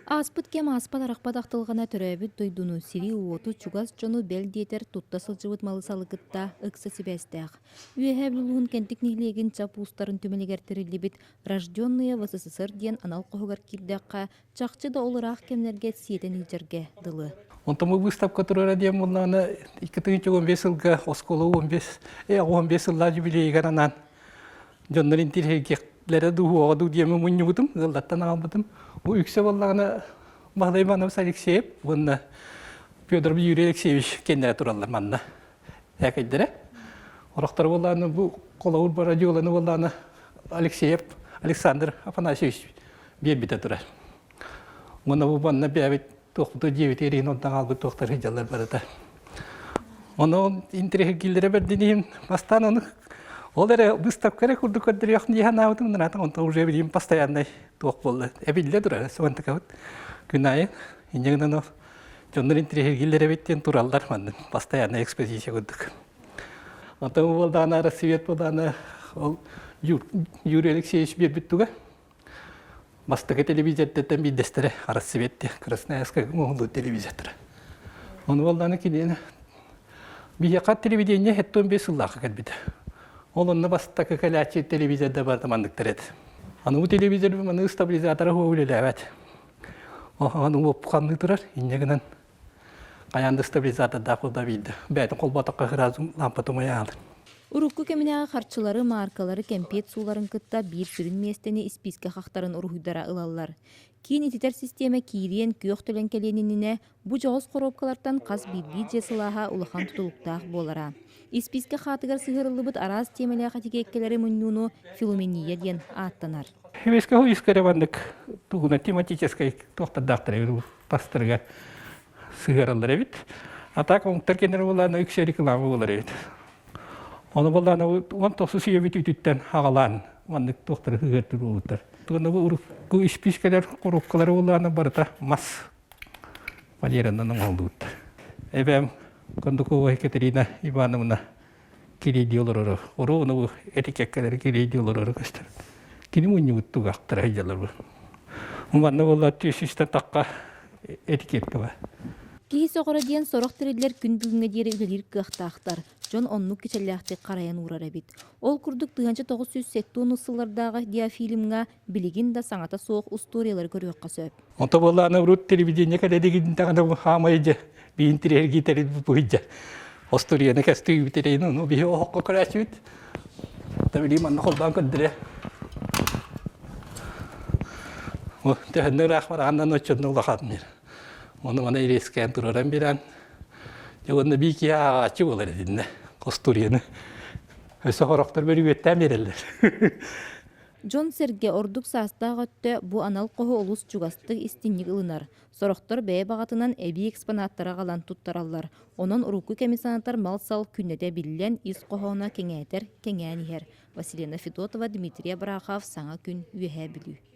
Ааспыт кэм ааспат арахпат ахтылҕана төрөөбүт дойдуну, сири-уоту, чугас дьону бэл диэтэр тутта сылдьыбыт малы-салы кытта ыкса сибээстээх. Үөһээ Бүлүү Кэнтик нэһилиэгин Чап уустарын түмэлигэр тэриллибит «Рожденные в СССР» диэн анал хоһугар киирдэххэ, чахчы да ол ыраах кэмнэргэ сиэтэн илдьэргэ дылы. Онтон бу выставка турара диэн буоллаҕына 2015 сылга оскуола 15 15 сыллаах юбилейыгар анаан дьоннор интириэһиргиэхлэрэ дуу уоҕа дуу диэммин мунньубутум, ыаллартан аҕалбытым. Бу үксэ буоллаҕына Баһылай Иванович Алексеев уонна Федоров Юрий Алексеевич кэннэрэ тураллар манна. Ээкэйдэрэ. Орохторо буоллаҕына бу холобур радиоланы буоллаҕына Алексеев Александр Афанасьевич биэрбитэ турар. Уонна бу манна бэйэбит туохпуту дьиэбит эриин онтон хаалбыт туохтар сылдьаллар барыта. Ону интэриэһиргииллэрэ бэрдин иһин бастаан ону ол эрэ выставка эрэ курдук көрдөрүөх дии санаабытым наата онтон уже билим постоянный туох буолла эбиллэ турар суонтакабыт күн аайы инньэ гынан ол дьоннор интэриэһиргииллэр эбит диэн тураллар маннык постоянная экспозиция курдук. Онтон буолдаҕына Рассвет буолдаҕына ол Юрий Алексеевич биэрбит туга Бастакы телевизордартан биирдэстэрэ Рассвет Красноярскай оҥоһуллубут телевизордара. Ону буоллаҕына кинини биһиэхэ телевидение 75 сыллаахха кэлбитэ. Ол онно бастакы кэлээччи телевизорда барыта манныктар этэ. Аны бу телевизор маны стабилизатора үлэлээбэт. Аны уоппуханныы турар, инньэ гынан хайаан да стабилизатордаах буолла биирдэ. Бэйэтин холботоххо сразу лампа умайа хаалар. Урукку кэминээҕи харчылары, мааркалары, кэмпиэт сууларын кытта биир сүрүн миэстэни испиискэ хахтарын уруһуйдара ылаллар. Киин ититэр систиэмэ киириэн, күөх төлөн кэлиэн иннинэ бу дьоҕус хоруопкалартан хас биирдии дьиэ сылааһа улахан тутулуктаах буолара. Испиискэ хаатыгар сыһыарыллыбыт араас тиэмэлээх этикиэккэлэри мунньууну филумения диэн ааттанар. Химическэй искэрэ маннык тугуна тематическай туохтардаахтар тастарыгар сыһыараллар эбит. А так оҥтор кэннэр буолаана үксэ реклама буолар эбит. Ону буоллаана уон тохсус үйэ бүтүүтүттэн аҕалаан маннык туохтары сыһыартыр буолбуттар. Тугунна бу урукку испиискэлэр коробкалары буоллаана барыта мас фанеранан оҥоһуллубуттар. Эбээм Кондукова Екатерина Ивановна кириэйдии олороро. Оруобуна бу этикеккэлэри кириэйдии олороро көстөр. Кини мунньубут тугахтара сылдьаллар бу. Манна буолла түс үстэн тахха этикетка бар. Киһи сөҕөрө диэн сорох тэриллэр күн бүгүҥҥэ диэри үлэлиир кыахтаахтар. Дьон оннук кичэллээхтик харайан уурар эбит. Ол курдук 1970 сыллардааҕы диафильмҥа билигин да саҥата суох устуоруйалары көрүөххэ сөп. Онто буоллаҕына урут телевидение кэлэ даҕаны хаамай дьэ биин тириэргиитэри быһыйдьа остуоруйаны кэстүүбүт ону биһи оһоххо көрөөччүбүт табили манна холбоон көрдөрө төһөннө ыраах барааннан оччонно улахан ону мана ириэскээн тураран биэрэн дьэ уонна бии киһи ааҕааччы буолар итиннэ остуоруйаны өссө хорохтор бөрүбүөттээн биэрэллэр. Дьон-сэргэ ордук саастаах өттө бу анал хоһу олус чугастык истиҥник ылынар. Сорохтор бэйэ баҕатынан эбии экспонаттары аҕалан туттараллар. Онон урукку кэми санатар мал-сал күннэтэ биллэн, ис хоһооно кэҥээтэр кэҥээн иһэр. Василина Федотова, Дмитрий Абрахов, Саҥа күн, Үөһээ Бүлүү.